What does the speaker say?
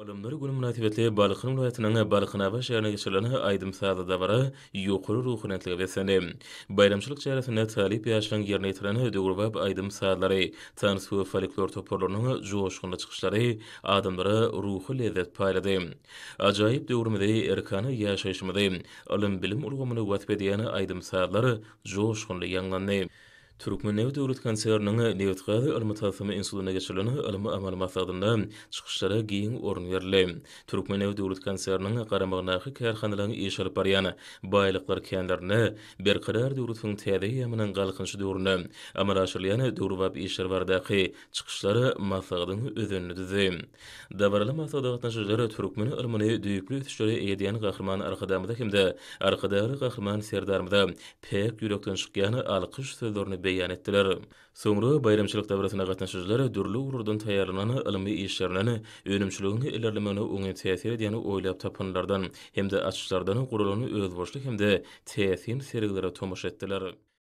Ylymlar güni mynasybetli Balkan welaýatynyň Balkanabat şäherinde geçirilen aýdym-sazly dabara ýokary ruhubelentlige beslendi. Baýramçylyk çäresinde talyp ýaşlaryň ýerine ýetiren döwrebap aýdym-sazlary, tans we folklor toparlarynyň joşgunly çykyşlary adamlara ruhy lezzet paýlady. Ajaýyp döwrümizi, erkana ýaşaýşymyzy, ylym-bilim ulgamyny wasp edýän aýdym-sazlar joşgunly ýaňlandy. Türkmennebit döwlet konserniniň Nebitgaz ylmy-taslama institutynda geçirilen ylmy-amaly maslahatynda çykyşlara giň orun berildi. Türkmennebit döwlet konserniniň garamagyndaky kärhanalaryň iş alyp barýan baýlyklar känlerinde Berkarar döwletiň täze eýýamynyň Galkynyşy döwründe amala aşyrylýan döwrebap işler baradaky çykyşlar maslahatyň özenini düzdi. Dabaraly maslahata gatnaşyjylar türkmen ylmyny düýpli ösüşlere eýe edýän Gahryman Arkadagymyza hem-de Arkadagly Gahryman Serdarymyza päk ýürekden çykýan alkyş sözlerini beýan etdiler. Soňra baýramçylyk dabarasyna gatnaşyjylar dürli ugurlardan taýýarlanan ylmy işlerinden, önümçiligiň ilerlemegine oňyn täsir edýän oýlap tapyndylardan hem-de açyşlardan guralan özboluşly hem-de täsin sergilere tomaşa etdiler.